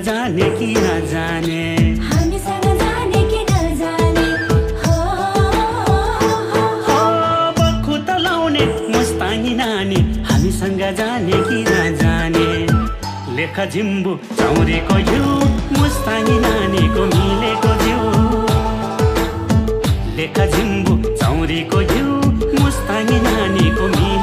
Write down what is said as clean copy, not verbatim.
जाने कि नजाने हामीसँग जाने कि नजाने हो बक्खु त लाउने मुस्तानी नानी हामीसँग जाने कि नजाने लेख झिम्बु चौरीको घिउ मुस्तानी नानीको मिलेको जिउ लेख झिम्बु चौरीको घिउ मुस्तानी नानीको मिलेको